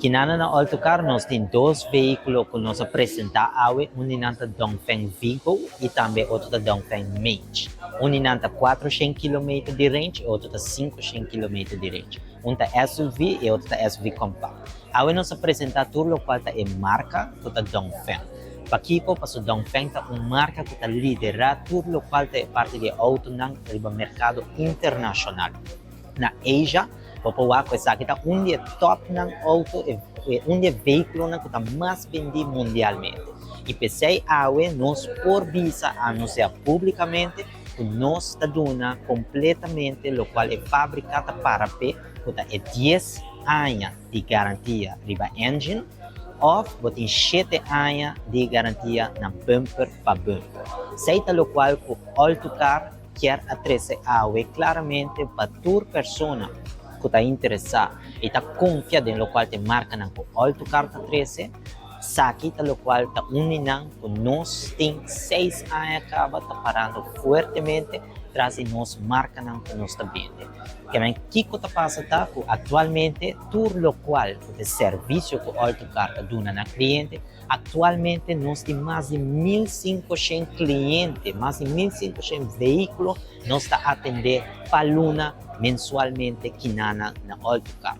Kinana na All To Car nos tin dos vehiculo cu nos a presenta awe, un di nan ta Dongfeng Vigo y tambe otro ta Dongfeng Mage. Un di nan ta 400 kilometer di range y otro ta 500 kilometer di range. Un ta SUV y otro ta SUV compact. Awe nos a presenta tur locual ta e marca cu ta Dongfeng. Pakico? Paso Dongfeng ta un marca cu ta lidera tur locual ta e parti di e autonan riba mercado internacional. Na Asia, bo por wak ku esaki ta un di e topnan outo, e un di e vehiculonan ku ta mas bendí mundialmente. I p'esei awe nos por bisa anunsiá públikamente ku nos ta duna kompletamente lokual e fábrika ta para p'e, ku ta e dies aña di garantia riba engine òf bo tin shete aña di garantia na bumper pa bumper. Esei ta lokual ku All To Car kier a trece awe claramente pa tur persona cu ta interesa y ta confia den locual ta e marcanan cu All-to-Car ta trece, saki ta locual ta uni nan cu nos tin seis aña caba ta parando fuertemente tras di nos marcanan cu nos ta bende. Kiamen kico ta pasa ta cu actualmente tur locual cu ta e servicio cu All-to-Car ta duna na cliente, Aktualmente nos tin mas di 1500 kliente, mas di 1500 vehíkulo nos ta atendé pa luna mensualmente kinana na Oltuka.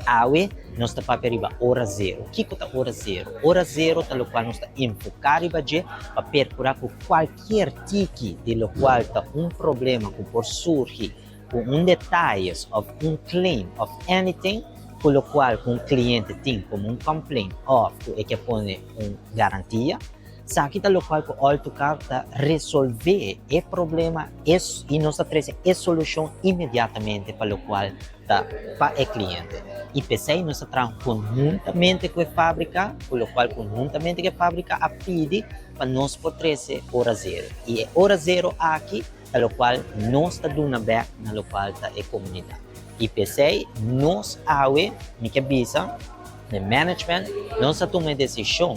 Awe nos ta papia riba ora zero. Kiko ta ora zero? Ora zero ta lokual nos ta enfoká riba dje pa perkurá ku kualkier tiki di lokual ta un problema ku por surgi ku un detayes of un claim of anything ku lokual ku un kliente tin komo un complaint of ku e ke pone un garantia, esaki ta lokual ku All To Car ta resolve e problema i nos ta trese e solushon inmediatamente pa lokual ta pa e kliente. I p'esei nos ta traha konhuntamente ku e fabrika, ku lokual konhuntamente ku e fabrika a pidi pa nos por trese ora zero. I e ora zero aki ta lokual nos ta duna bek na lokual ta e komunidat. I p'esei nos awe, mi ke bisa, den management, nos a tuma e desishon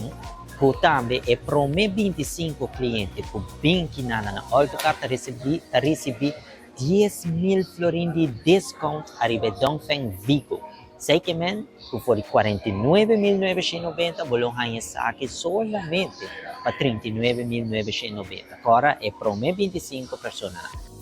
ku tambe e promé 25 kliente ku bin kinana na Oltocar ta risibí ta risibí 10,000 florin di diskount ariba e Dongfeng Vigo. Esei ke men ku for di 49,990 bo lo haña esaki solamente pa 39,990. Kòrda e promé 25 personanan.